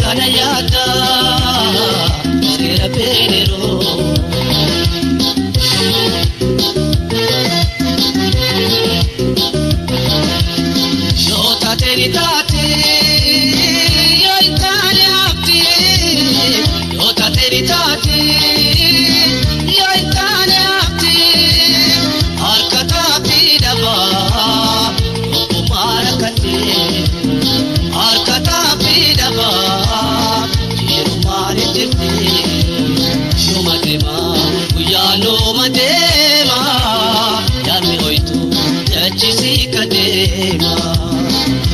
Kana yaada seera peenero. Yoo taate ni taate yoo hin taane hafte. Yoo taate ni taate yoo hin taane hafte. Harka taaphii dhabaa ogummaa rakkate. Harka taaphii dhabaa jirumaan hin jirti. Numa deema guyyaa numa deema yaadni hoytu jechisii ka deema.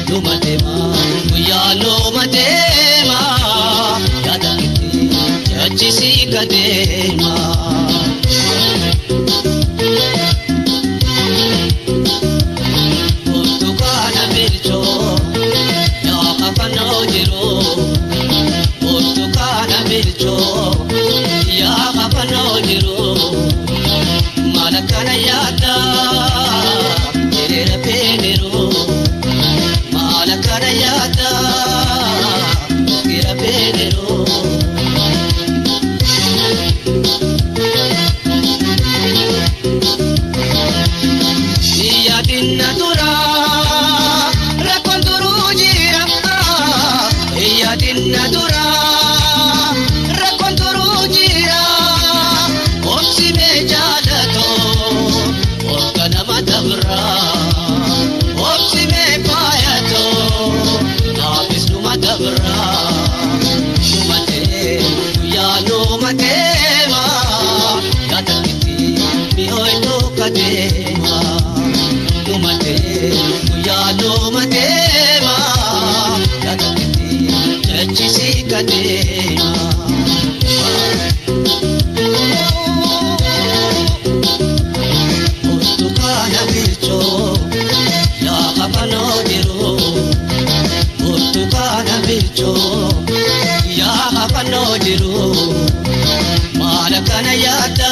Numa deema guyyaa numa deema yaada keetti jechisii ka deema. Burtukaana bilchoo yaa kafanoo jiru. Burtukaana bilchoo yaa kafanoo jiru. Maal akkana yaada hiriira peeneru. Maal akkana yaada hiriira peeneru. Yaadinna dura rakkoon duruu jira. Yaadinna dura rakkoon duruu jira. Obsi mee jaalatoo hogga nama dabra. Obsi mee faayatoo naafis numa dabra. Numa ta'ee guyyaa numa deema. Yaada keetti mi'ooytuu ka deema. Numa ta'ee guyyaa numa deema. Yaada keetti jechisii ka deema. Burtukaana bilchoo yaa kafanoo jiru. Burtukaana bilchoo yaa kafanoo jiru. Maal akkana yaada